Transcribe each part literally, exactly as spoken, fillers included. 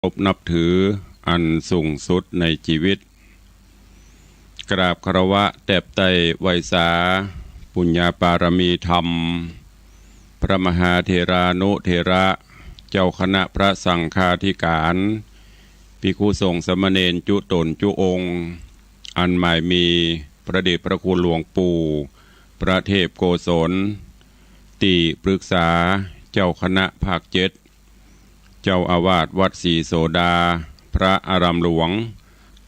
บนับถืออันสูงสุดในชีวิต กราบคารวะแตบไต้ไหว้สา ปุญญาปารมีธรรม พระมหาเถรานุเถระ เจ้าคณะพระสังฆาธิการ ภิกขุสงฆ์สามเณรจุต๋นจุองค์ อันหมายมีพระเดชพระคุณหลวงปู่ พระเทพโกศล ตี้ปรึกษาเจ้าคณะภาคเจ็ด เจ้าอาวาสวัดศรีโสดา พระอารามหลวง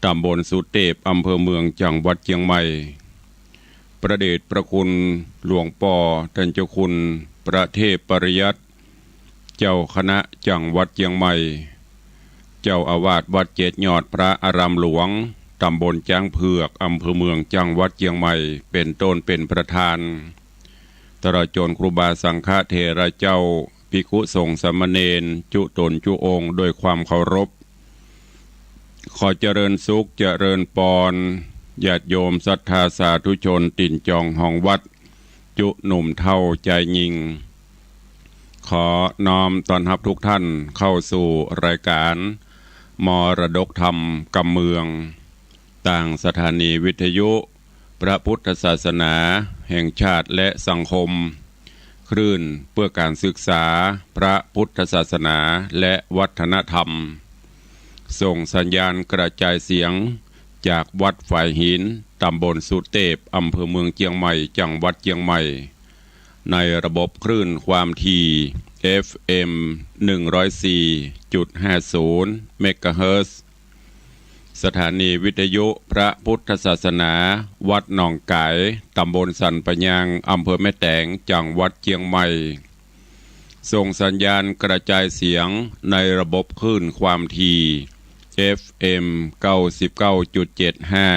ต๋ำบลสุเตพ อำเภอเมือง จังหวัดเจียงใหม่ พระเดชพระคุณหลวงป้อต้านเจ้าคุณ พระเทพปริยัติ เจ้าคณะจังหวัดเจียงใหม่ เจ้าอาวาสวัดเจ็ดยอดพระอารามหลวง ต๋ำบลจ๊างเผือก อำเภอเมือง จังหวัดเจียงใหม่ เป๋นต้นเป๋นประธาน ตลอดจ๋นครูบาสังฆเถระเจ้า ภิกขุสงฆ์สามเณรจุต๋นจุองค์ โดยความเคารพ ขอเจริญสุขเจริญปอน ญาติโยมศรัทธาสาธุชนตี๋นจองฮองวัด จุหนุ่มเฒ่าจายญิง ขอน้อมต้อนฮับทุกท่านเข้าสู่รายการมรดกธรรมกำเมือง ตางสถานีวิทยุพระพุทธศาสนาแห่งชาติและสังคม คลื่นเพื่อการศึกษาพระพุทธศาสนาและวัฒนธรรม ส่งสัญญาณกระจายเสียงจากวัดฝายหิน ต๋ำบลสุเตพ อำเภอเมืองเจียงใหม่ จังหวัดเจียงใหม่ ในระบบคลื่นความถี่ เอฟเอ็ม หนึ่งร้อยสี่จุดห้าศูนย์ เมกะเฮิรตซ์ สถานีวิทยุพระพุทธศาสนา วัดหนองก๋าย ต๋ำบลสันป่ายาง อำเภอแม่แตง จังหวัดเจียงใหม่ ส่งสัญญาณกระจายเสียงในระบบคลื่นความถี่ เอฟเอ็ม เก้าสิบเก้าจุดเจ็ดห้า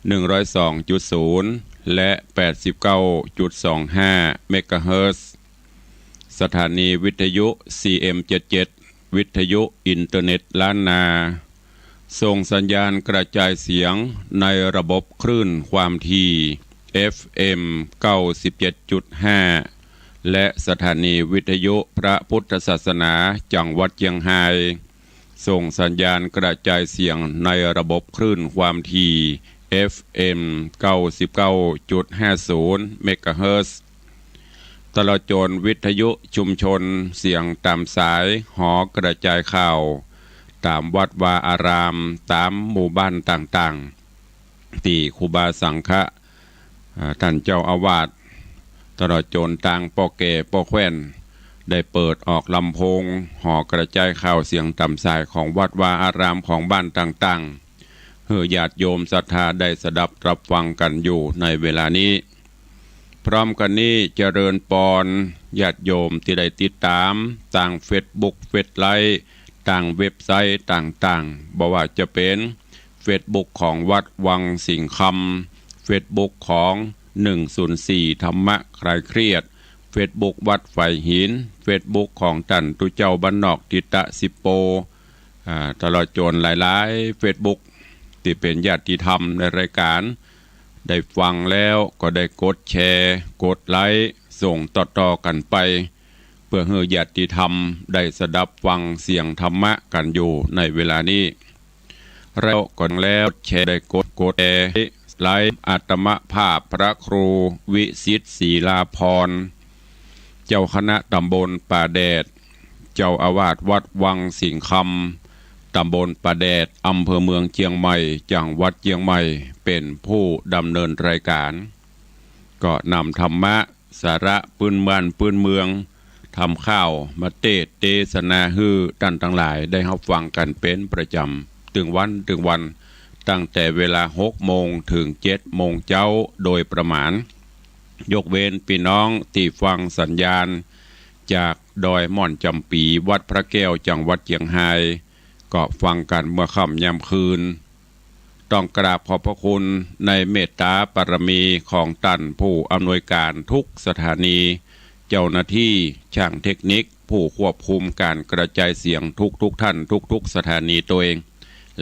หนึ่งร้อยสองจุดศูนย์ และ แปดสิบเก้าจุดสองห้า เมกะเฮิรตซ์ สถานีวิทยุ ซีเอ็มเจ็ดเจ็ด วิทยุอินเทอร์เน็ตล้านนา ส่งสัญญาณกระจายเสียงในระบบคลื่นความถี่ เอฟเอ็ม เก้าสิบเจ็ดจุดห้า และสถานีวิทยุพระพุทธศาสนาจังหวัดเจียงฮาย ส่งสัญญาณกระจายเสียงในระบบคลื่นความถี่ เอฟเอ็ม เก้าสิบเก้าจุดห้าศูนย์ เมกะเฮิรตซ์ ตลอดจ๋นวิทยุชุมชนเสียงต๋ามสาย หอกระจายข่าว ต๋ามวัดวาอาราม ต๋ามหมู่บ้านต่างๆ ตี้ครูบาสังฆะ อ่า ต้านเจ้าอาวาส ตลอดจ๋นตางป้อแก่ป้อแคว่น ได้เปิดออกลำโพง หอกระจายข่าวเสียงต๋ามสายของวัดวาอารามของบ้านต่างๆ หื้อญาติโยมศรัทธาได้สดับรับฟังกั๋นอยู่ในเวลานี้ พร้อมกั๋นนี้เจริญปอนญาติโยมตี้ได้ติดต๋ามตางเฟซบุ๊ก เฟซไลฟ์ ตางเว็บไซต์ต่างๆ บ่ว่าจะเป๋นเฟซบุ๊กของวัดวังสิงห์คำ เฟซบุ๊กของ หนึ่งศูนย์สี่ ธรรมะคลายเครียด เฟซบุ๊กวัดฝายหิน เฟซบุ๊กของต้านตุ๊เจ้าบ้านนอกทิตะสิบโป อ่า ตลอดจ๋นหลายๆ เฟซบุ๊ก ตี้เป๋นญาติธรรมในรายการ ได้ฟังแล้วก็ได้กดแชร์ กดไลก์ ส่งต่อๆ กั๋นไป เปื้อหื้อญาติธรรมได้สดับฟังเสียงธรรมะกั๋นอยู่ในเวลานี้ แล้วก็แล้วแชร์ ได้กด กดแชร์ ไลก์ อาตมาภาพพระครูวิสิทธิ์ ศรีลาภรณ์ เจ้าคณะต๋ำบลป่าแดด เจ้าอาวาสวัดวังสิงห์คำ ต๋ำบลป่าแดด อำเภอเมืองเจียงใหม่ จังหวัดเจียงใหม่ เป๋นผู้ดำเนินรายการ ก็นำธรรมะ สาระปื้นบ้านปื้นเมือง ธรรมข่าวมาเตสน์เตสนาหื้อต้านตังหลายได้ฮับฟังกั๋นเป๋นประจ๋ำ ตึงวันตึงวัน ตั้งแต่เวลาหกโมงเถิงเจ็ดโมงเจ๊าโดยประมาณ ยกเว้นปี้น้องตี้ฟังสัญญาณจากดอยม่อนจ๋ำปี๋ วัดพระแก้ว จังหวัดเจียงฮาย ก็ฟังกั๋นเมื่อค่ำยามคืน ต้องกราบขอบพระคุณในเมตต๋าปารมีของต้านผู้อำนวยการทุกสถานี เจ้าหน้าตี้ ช่างเทคนิค ผู้ควบคุมก๋านกระจายเสียงทุกๆ ท่าน ทุกๆ สถานีตวย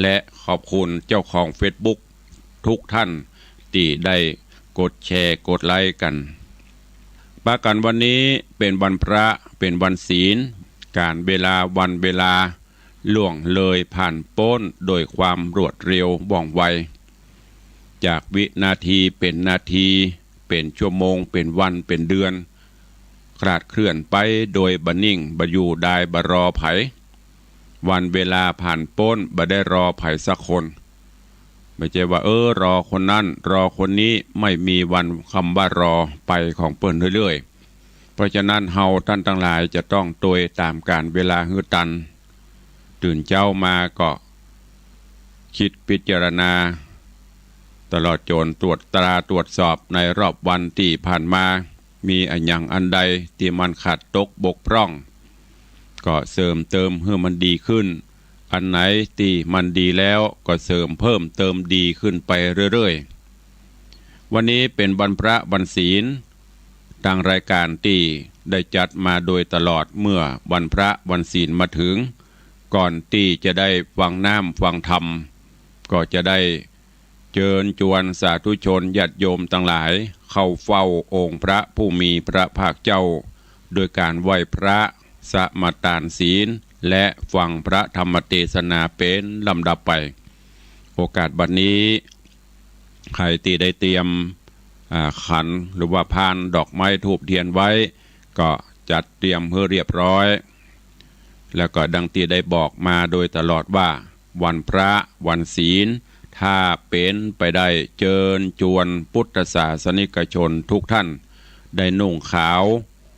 และขอบคุณเจ้าของเฟซบุ๊กทุกท่านตี้ได้กดแชร์ กดไลก์กั๋น ปะกั๋นวันนี้เป๋นวันพระ เป๋นวันศีล ก๋านเวลาวันเวลา ล่วงเลยผ่านป๊นโดยความรวดเร็วว่องไว จากวินาทีเป๋นนาที เป๋นชั่วโมง เป๋นวัน เป๋นเดือน คลาดเคลื่อนไปโดยบ่นิ่ง บ่อยู่ดาย บ่รอใผ วันเวลาผ่านป๊น บ่ได้รอใผสักคน บ่ใจ้ว่า เออ รอคนนั้น รอคนนี้ ไม่มีวันกำว่ารอ ไปของเปิ้นเรื่อยๆ เพราะฉะนั้นเฮาต้านตังหลายจะต้องตวยต๋ามก๋าลเวลาหื้อตัน ตื่นเจ๊ามาก็กึ๊ดพิจารณา ตลอดจ๋นตรวจตราตรวจสอบในรอบวันตี้ผ่านมา มีอะหยังอันใดตี้มันขาดตกบกพร่อง ก็เสริมเติมหื้อมันดีขึ้น อันไหนตี้มันดีแล้วก็เสริมเพิ่มเติมดีขึ้นไปเรื่อยๆ วันนี้เป๋นวันพระวันศีล ตางรายก๋านตี้ได้จัดมาโดยตลอด เมื่อวันพระวันศีลมาเถิง ก่อนตี้จะได้ฟังน้ำฟังธรรม ก็จะได้เจิญจวนสาธุชนญาติโยมตังหลาย เข้าเฝ้าองค์พระผู้มีพระภาคเจ้า โดยก๋านไหว้พระ สมาตานศีล และฟังพระธรรมเตสนาเป๋นลำดับไป โอกาสบัดนี้ ใผตี้ได้เตรียม อ่า ขันหรือว่าพานดอกไม้ธูปเตียนไว้ ก็จัดเตรียมหื้อเรียบร้อย แล้วก็ดังตี้ได้บอกมาโดยตลอดว่า วันพระวันศีล ถ้าเป๋นไปได้เจิญจวนพุทธศาสนิกชนทุกท่าน ได้นุ่งขาว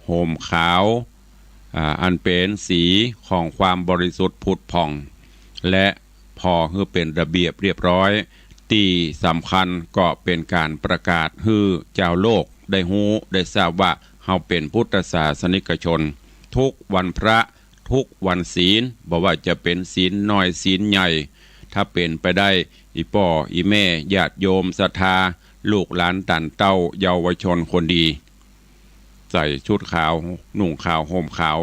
ห่มขาว อ่า อันเป๋นสีของความบริสุทธิ์ผุดผ่อง และผ่อหื้อเป๋นระเบียบเรียบร้อย ตี้สำคัญก็เป๋นก๋านประกาศหื้อจาวโลกได้ฮู้ได้ทราบว่า เฮาเป๋นพุทธศาสนิกชน ทุกวันพระ ทุกวันศีล บ่ว่าจะเป๋นศีลน้อยศีลใหญ่ ถ้าเป๋นไปได้ อี่ป้ออี่แม่ญาติโยมศรัทธา ลูกหลานต้านเต้าเยาวชนคนดี ใส่ชุดขาว นุ่งขาว ห่มขาว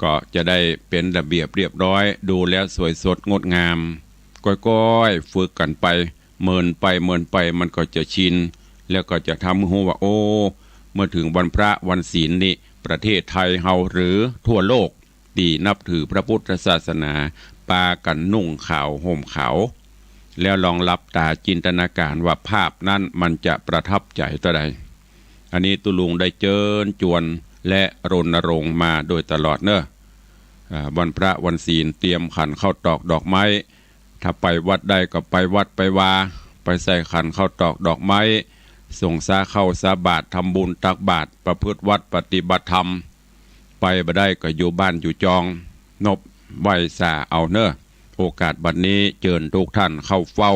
ก็จะได้เป๋นระเบียบเรียบร้อย ดูแล้วสวยสดงดงาม ก้อยๆ ฝึกกั๋นไป เมินไปเมินไปมันก็จะชิน แล้วก็จะทำหื้อฮู้ว่า โอ้ เมื่อเถิงวันพระวันศีลนี่ ประเทศไทยเฮาหรือทั่วโลกตี้นับถือพระพุทธศาสนา ปากั๋นนุ่งขาวห่มขาว แล้วลองหลับต๋าจินตนาก๋านว่าภาพนั้นมันจะประทับใจ๋เต้าใด อันนี้ตุ๊ลุงได้เจิญจวนและรณรงค์มาโดยตลอดเนาะ อ่า วันพระวันศีลเตรียมขันข้าวตอกดอกไม้ ถ้าไปวัดได้ก็ไปวัดไปวา ไปใส่ขันข้าวตอกดอกไม้ สงฆ์สาข้าวสาบาตร ทำบุญตักบาตร ประพฤติวัตรปฏิบัติธรรม ไปบ่ได้ก็อยู่บ้านอยู่จอง นบไหว้สาเอาเนาะ โอกาสบัดนี้เจิญทุกท่านเข้าเฝ้า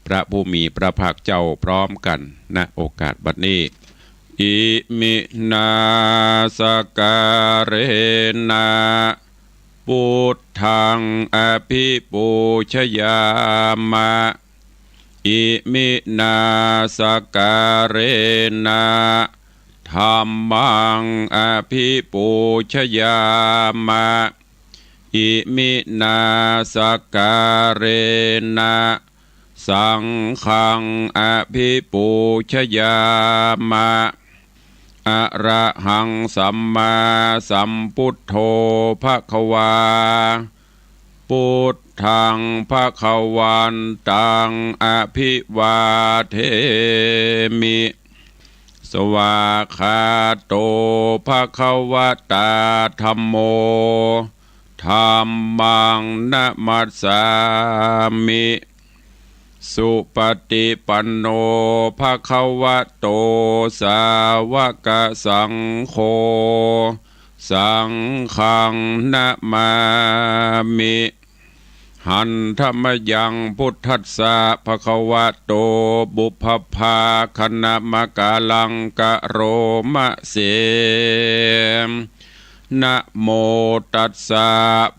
พระผู้มีพระภาคเจ้าพร้อมกั๋น ณ โอกาสบัดนี้ อิมินาสการะนะ พุทธังอภิปูชยามะ อิมินาสการะนะ ธัมมังอภิปูชยามะ อิมินาสการะนะ สังฆังอภิปูชยามะ อะระหังสัมมาสัมพุทโธภะคะวา พุทธังภะคะวันตังอภิวาเทมิ สวากขาโตภะคะวะตาธัมโม ธัมมังนะมัสสามิ สุปฏิปันโนภะคะวะโต สาวกสังโฆ สังฆังนะมามิ หันทะมะยังพุทธัสสะภะคะวะโต ปุพพะภาคะนะมะกะลังกะโรมะเส นะโมตัสสะ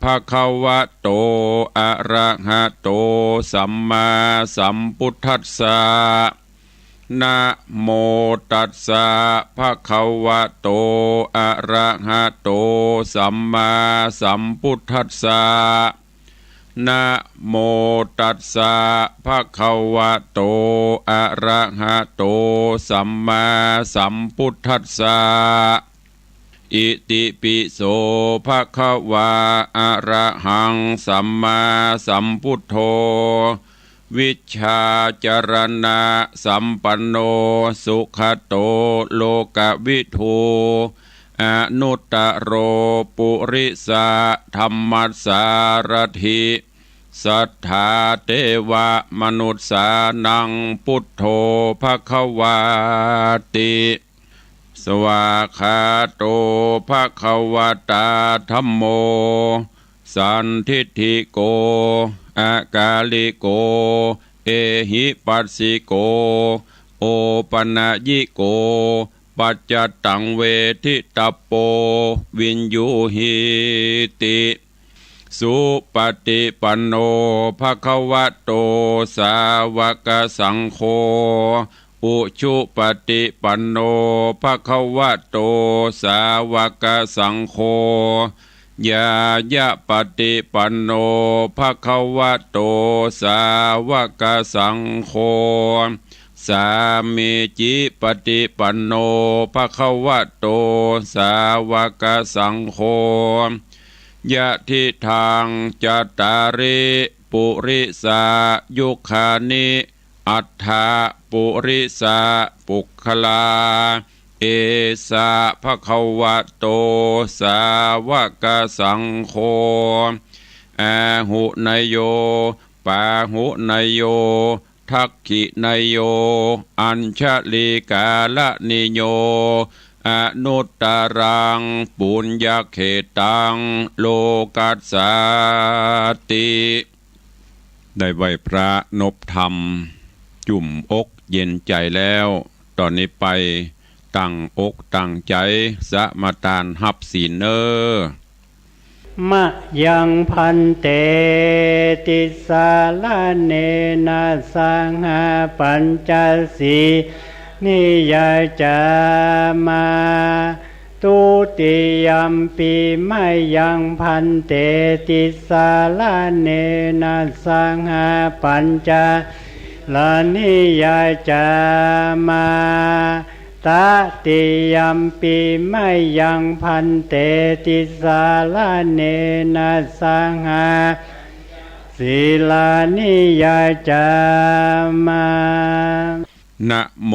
ภะคะวะโต อะระหะโต สัมมาสัมพุทธัสสะ นะโมตัสสะภะคะวะโต อะระหะโต สัมมาสัมพุทธัสสะ นะโมตัสสะภะคะวะโต อะระหะโต สัมมาสัมพุทธัสสะ อิติปิโส ภะคะวา อะระหัง สัมมาสัมพุทโธ วิชชาจารณะสัมปันโน สุขะโต โลกะวิทู อนุตตะโร ปุริสะธัมมัสสารถิ สัทธาเตวะมนุสสานัง พุทโธ ภะคะวาติ สวากขาโต ภะคะวะตา ธัมโม สันทิฏฐิโก อะกาลิโก เอหิปัสสิโก โอปะนะยิโก ปัจจะตัง เวทิตะโป วิญญูหีติ สุปะติปันโน ภะคะวะโต สาวะกะสังโฆ อุชุปะติปันโน ภะคะวะโต สาวะกะสังโฆ ญาญะปะติปันโน ภะคะวะโต สาวะกะสังโฆ สามีจิปะติปันโน ภะคะวะโต สาวะกะสังโฆ ยะทิฏฐัง จัตตาริ ปุริสายุคานิ อัฏฐะ ปุริสะ ปุคคลา เอสะ ภะคะวะโต สาวะกะสังโฆ อาหุเนโย ปาหุเนโย ทักขิเนโย อัญชะลีกาละนิโย อนุตตะรัง ปุญญะเขตัง โลกัสสาติ ได้ไหว้พระนบธรรม จุ่มอกเย็นใจ๋แล้ว ต่อนี้ไปตั้งอกตั้งใจ๋สมาตานฮับศีลเน่อ มะยัง ภันเต ติสสะระเณนะ สะหะ ปัญจสีลานิ ยาจามา ทุติยัมปิ มะยัง ภันเต ติสสะระเณนะ สะหะ ปัญจสีลานิ ยาจามา ตติยัมปิ มะยัง ภันเต ติสสะระเณนะ สะหะ ปัญจสีลานิ ยาจามา นะโม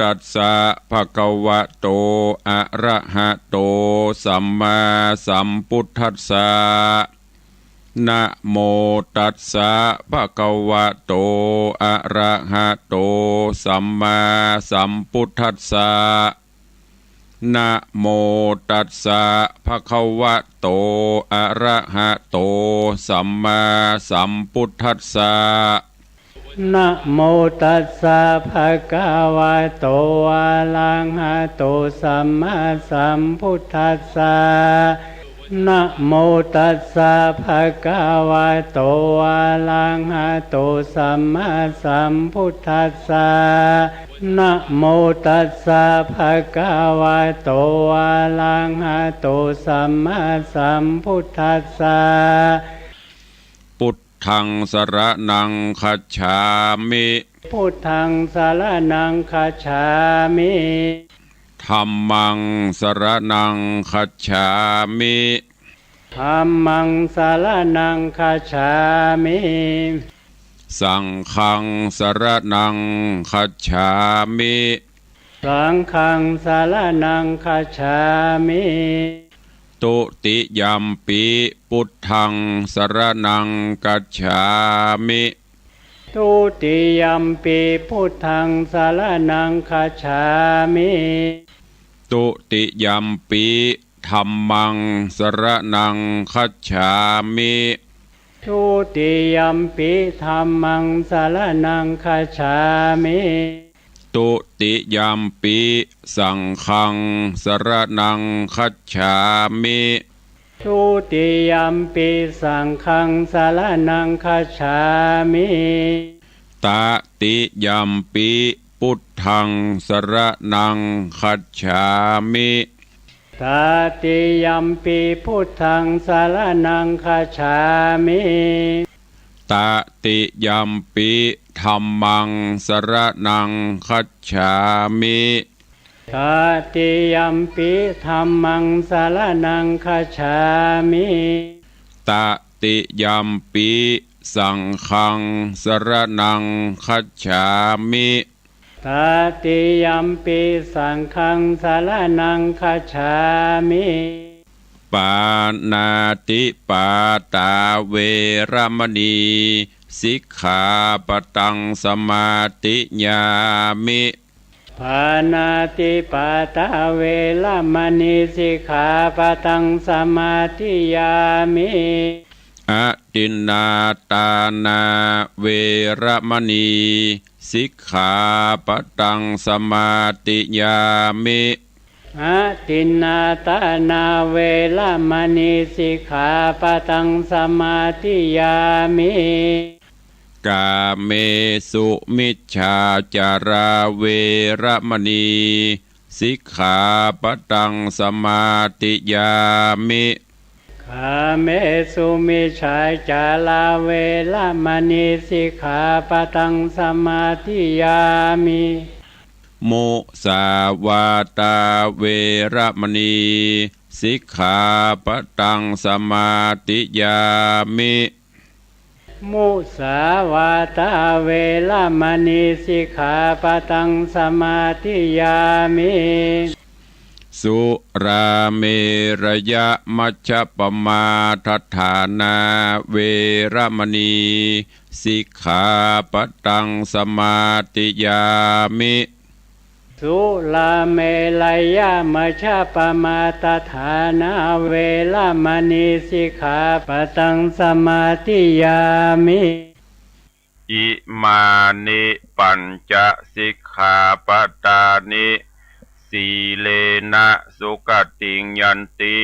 ตัสสะ ภะคะวะโต อะระหะโต สัมมาสัมพุทธัสสะ นะโมตัสสะ ภะคะวะโต อะระหะโต สัมมาสัมพุทธัสสะ นะโมตัสสะ ภะคะวะโต อะระหะโต สัมมาสัมพุทธัสสะ นะโมตัสสะ ภะคะวะโต อะระหะโต สัมมาสัมพุทธัสสะ นะโมตัสสะ ภะคะวะโต อะระหะโต สัมมาสัมพุทธัสสะ นะโมตัสสะ ภะคะวะโต อะระหะโต สัมมาสัมพุทธัสสะ พุทธัง สะระณัง คัจฉามิ พุทธัง สะระณัง คัจฉามิ ธัมมัง สะระณัง คัจฉามิ ธัมมัง สะระณัง คัจฉามิ สังฆัง สะระณัง คัจฉามิ สังฆัง สะระณัง คัจฉามิ ทุติยัมปิ พุทธัง สะระณัง คัจฉามิ ทุติยัมปิ พุทธัง สะระณัง คัจฉามิ ทุติยัมปิ ธัมมัง สะระณัง คัจฉามิ ทุติยัมปิ ธัมมัง สะระณัง คัจฉามิ ทุติยัมปิ สังฆัง สะระณัง คัจฉามิ ทุติยัมปิ สังฆัง สะระณัง คัจฉามิ ตติยัมปิ พุทธัง สะระณัง คัจฉามิ ตติยัมปิ พุทธัง สะระณัง คัจฉามิ ตติยัมปิ ธัมมัง สะระณัง คัจฉามิ ตติยัมปิ ธัมมัง สะระณัง คัจฉามิ ตติยัมปิ สังฆัง สะระณัง คัจฉามิ ตติยัมปิ สังฆัง สะระณัง คัจฉามิ ปาณาติปาตา เวระมะณี สิกขาปะตัง สมาธิยามิ ปาณาติปาตา เวระมะณี สิกขาปะตัง สมาธิยามิ อทินนาทานา เวระมะณี สิกขาปะตัง สมาธิยามิ อทินนาทานา เวระมะณี สิกขาปะตัง สมาธิยามิ กาเมสุมิจฉาจารา เวระมะณี สิกขาปะตัง สมาธิยามิ กาเมสุมิจฉาจารา เวระมะณี สิกขาปะตัง สมาธิยามิ มุสาวาทา เวระมะณี สิกขาปะตัง สมาธิยามิ มุสาวาทา เวระมะณี สิกขาปะตัง สมาธิยามิ สุราเมรยะมัชฌะปะมาทฐานา เวระมะณี สิกขาปะตัง สมาธิยามิ สุราเมรยะมัชฌะปะมาทฐานา เวระมะณี สิกขาปะตัง สมาธิยามิ อิมานิปัญจะสิกขาปะตานิ สีเลนะสุขติงยันติ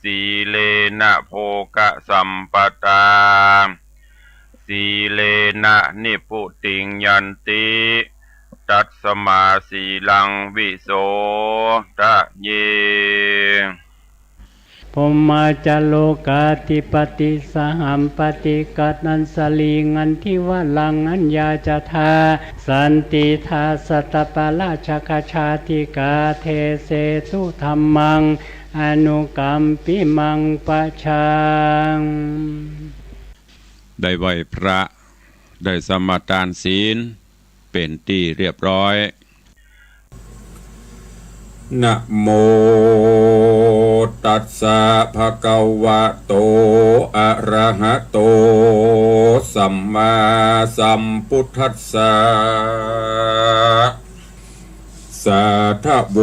สีเลนะโภคะสัมปะทา สีเลนะนิพพุติงยันติ ตัสมาสีลังวิโสทะเย พรหมาจาโรกาธิปติ สหัมปติ กัตตัญชลี งันทิวะรัง อัญญาจทา สันติทา สัตตปาราชกชาติกา เทเสตุธัมมัง อนุกัมปิมัง ปะชัง ได้ไหว้พระ ได้สมาทานศีล เป๋นตี้เรียบร้อย นะโมตัสสะ ภะคะวะโต อะระหะโต สัมมาสัมพุทธัสสะ สาธะโว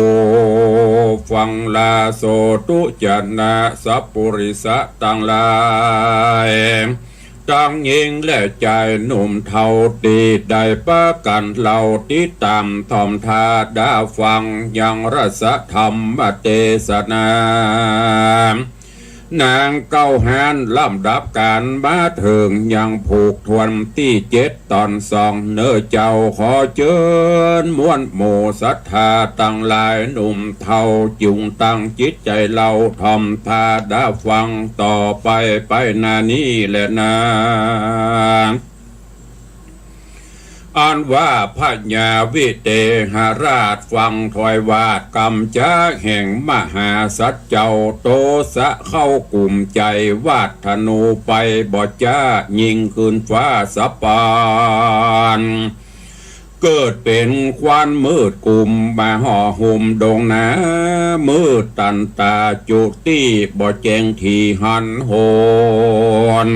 ฟังลาโสตุจะนะ สัปปุริสะตังหลาย ตังญิงและจายหนุ่มเฒ่า ตี้ได้ปากั๋นเล่าติดต๋ามถ่อมถ้าดาฟังยังรสธรรมเตสนา นางเก๊าหั้น ลำดับกั๋นมาเถิงยังผูกถ้วนตี้เจ็ด ต๋อนสอง เน่อเจ้า ขอเจิญมวลหมู่ศรัทธาตังหลาย หนุ่มเฒ่า จุ่งตั้งจิตใจ๋เล่าถ่อมถ้าดาฟังต่อไป ไปหน้านี้แลนา อันว่าพญาวิเตหราชฟังถ้อยวาทกำจ๊าแห่งมหาสัตว์เจ้า โตสะเข้ากุ่มใจ๋ วาดธนูไปบ่จ๊า ยิงขึ้นฟ้าสะปาน เกิดเป๋นควันมืดกุ่ม มาห่อหุ้มดงนา มืดตันต๋าจุติ บ่แจ้งตี้หันหน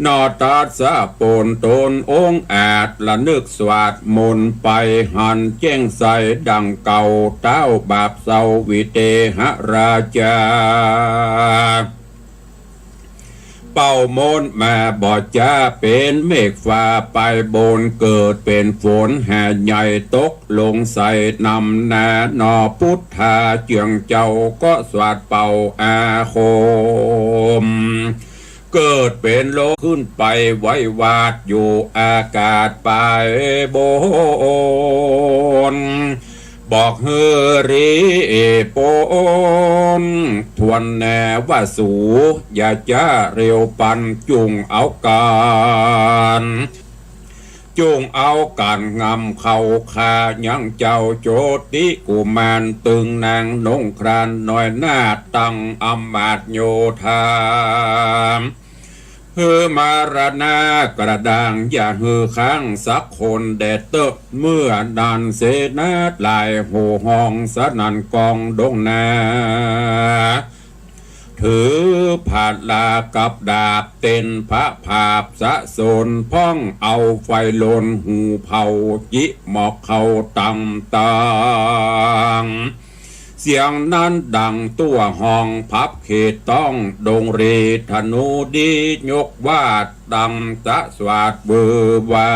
นอตัสสะโปนต๋นองอาจ ระนึกสวาดมนต์ไป หันแจ้งใสดังเก่า เต๊าบาปเศร้าวิเตหราชา เป่ามนต์มาบ่จ๊า เป๋นเมฆฟ้าไปบน เกิดเป๋นฝนหาใหญ่ตกลงใส่ นำหน้านอปุทธาเจื้องเจ้า ก็สวาดเป่าอาคม เกิดเป๋นลมขึ้นไปไหว้วาดอยู่อากาศไปบน บอกหื้อรีบปน ถ้วนแน่ว่าสู อย่าจ๊าเร็วปัน จุ่งเอาก๋าน จุ่งเอาก๋านงำเข้าฆ่ายังเจ้าโจติกุมาร ตึงนางนงครานน้อยนาฏ ตังอำมาตย์โยธา หื้อมรณะกระด้างอย่าหื้อค้างสักคนแด่เต๊อะ เมื่อนั้นเสนาหลายโห่ฮ้องสนั่นกองดงนา ถือผาดลากับดาบเต้นพระผาบสะสน พ่องเอาไฟลนหูเผาจิหมอกเข้าตำตัง เสียงนั้นดังตั้วห้องพับเขตต้องดงเร ธนูดียกวาดดังจะสวาดเวอวา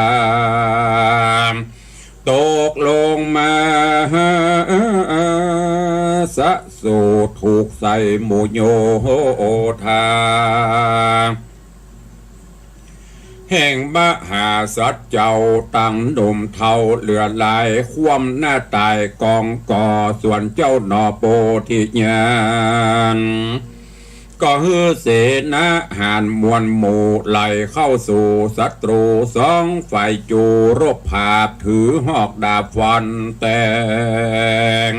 ตกลงมาสะสูถูกใส่หมู่โยธา แห่งมหาสัตว์เจ้าตังหนุ่มเฒ่าเหลือหลาย คว่ำหน้าต๋ายกองก่อ ส่วนเจ้าหน่อโพธิญาณ ก็หื้อเสนาหารมวลหมู่ไหลเข้าสู่ศัตรูสองฝ่าย จูรบผาบถือหอกดาบฟันแตง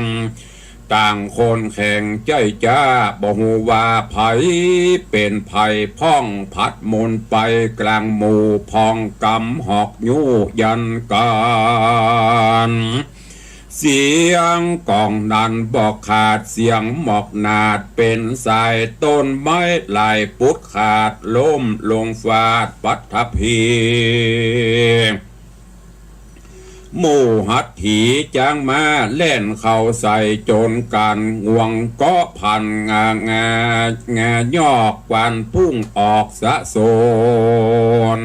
ต่างคนแข็งใจ๊จ๊า บ่ฮู้ว่าใผเป๋นใผ พ่องผัดหมุนไปกลางหมู่ พ่องกำหอกยู้ยันกั๋น เสียงก๋องนั้นบ่ขาด เสียงหมอกหนาดเป๋นสาย ต้นไม้หลายปุดขาด ล้มลงฟาดปัทภี หมู่หัตถีจ๊างม้าแล่นเข้าใส่จนกั๋น งวงเกาะพันงางา งายอกกวานพุ่งออกสะสน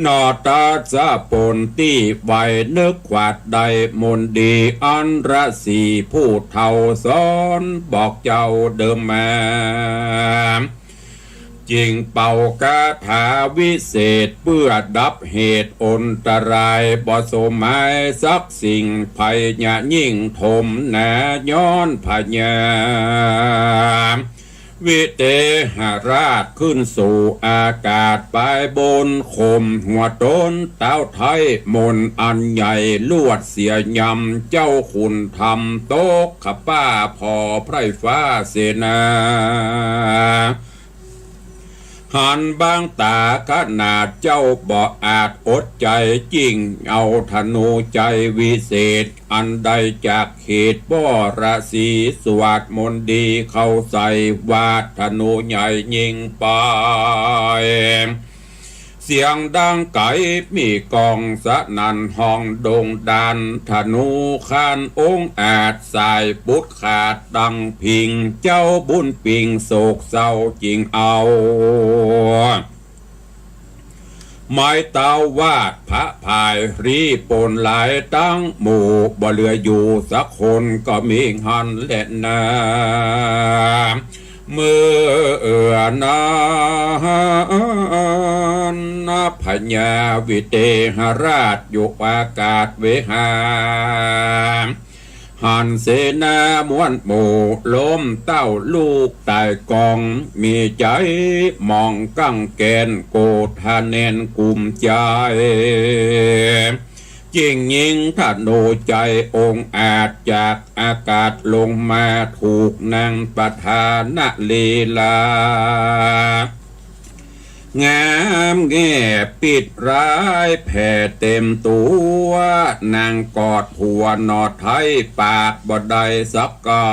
นอตัสสะปนตี้ไว นึกขวัดได้มนต์ดี อันฤๅษีผู้เฒ่าสอนบอกเจ้าเดิมมา จึงเป่าคาถาวิเศษ เปื้อดับเหตุอันตราย บ่สมหมายสักสิ่ง ภัยยะยิ่งถมหนา ย้อนพญา วิเทหราชขึ้นสู่อากาศ ปายบนข่มหัวต๋น เต๊าไท้มนต์อันใหญ่ ลวดเสียยำ เจ้าขุนธรรมตกขป้า ผ่อไพร่ฟ้าเสนา หันบางต๋าขนาด เจ้าบ่อาจอดใจ๋ จึงเอาธนูชัยวิเศษ อันได้จากเขตปรสี สวาดมนต์ดีเข้าใส่ วาดธนูใหญ่ยิงไป เสียงดังไก๋ มีก๋องสนั่นห้องดงดาน ธนูคานองอาจ สายปุดขาดดังผิง เจ้าบุญปิงโศกเศร้าจึงเอา ไม้เท้าวาดพระพ่าย รีปนหลายตังหมู่ บ่เหลืออยู่สักคน ก็มีหั้นแลนา เมื่อนั้นพญาวิเทหราชอยู่อากาศวิหาร หันเสนามวลหมู่ล้มเต้าลูกต๋ายก๋อง มีใจ๋หมองกั๋งแก่น โกธาแน่นกุ้มใจ๋ จึงยิงธนูชัยองอาจ จากอากาศลงมา ถูกนางประธานลีลา งามแง่ปิดร้ายแผ่เต็มตั๋ว นางกอดหัวหน่อไท้ ปากบ่ได้สักกำ